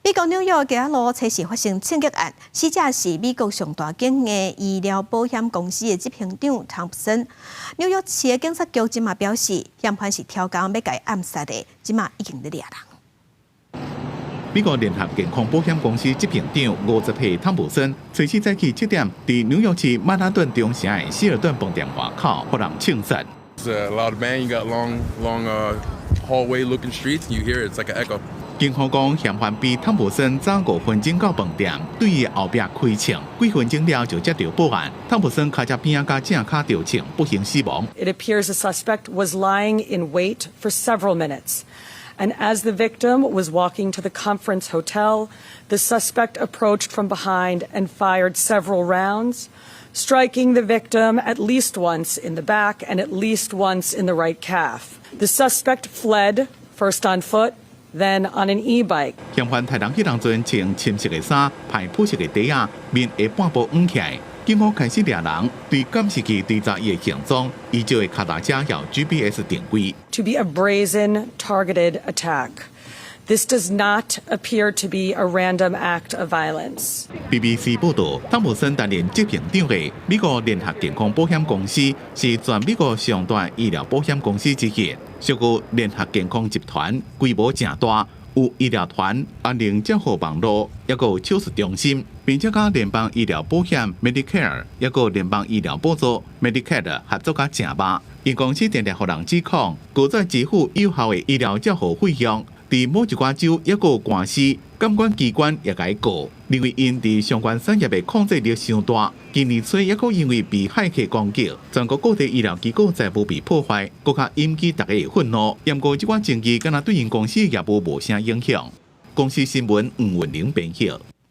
美國紐約街仔路初四發生槍擊案，死者是美國上大間的醫療保險公司的執行長湯普森。紐約市的警察局這馬表示，嫌犯是超工欲共伊暗殺的，這馬已經佇掠人。美國聯合健康保險公司執行長50歲湯普森，初四早起7點，佇紐約市曼哈頓中城的希爾頓飯店外口，予人槍殺。 It's a loud bang. You got long, long hallway-looking streets. You hear it, it's like an echo. 警方講，嫌犯比湯普森早5分鐘到飯店，對伊後壁開槍，幾分鐘了就接著報案。湯普森跤踭邊仔佮正跤著槍，不幸死亡。 It appears the suspect was lying in wait for several minutes. And as the victim was walking to the conference hotel, the suspect approached from behind and fired several rounds, striking the victim at least once in the back and at least once in the right calf. The suspect fled, first on foot, then on an e-bike. 嫌犯刣人彼當陣穿深色的衫，戴普色的袋仔，面下半部掩起來。警方開始掠人，對監視器追查伊的行蹤，依照的跤踏車猶 GPS 定位。 To be a brazen, targeted attack. This does not appear to be a random act of violence. BBC 報道，湯普森擔任執行長的美國聯合健康保險公司是全美國上大醫療保險公司之一，屬於聯合健康集團，規模誠大，有醫療團、安寧照護網路，抑閣有手術中心，並且佮聯邦醫療保險 Medicare，抑閣聯邦醫療補助 Medicaid 合作甲誠密。𪜶公司定定予人指控，拒絕支付有效的醫療照護費用。佇某一寡州，抑閣有官司，監管機關也共伊告，認為𪜶佇相關產業的控制力傷大。今年初抑閣因為被駭客攻擊，全國各地醫療機構財務被破壞，閣較引起大家的憤怒。毋過這寡爭議，敢若對𪜶公司的業務無啥影響。公視新聞吳文玲編譯。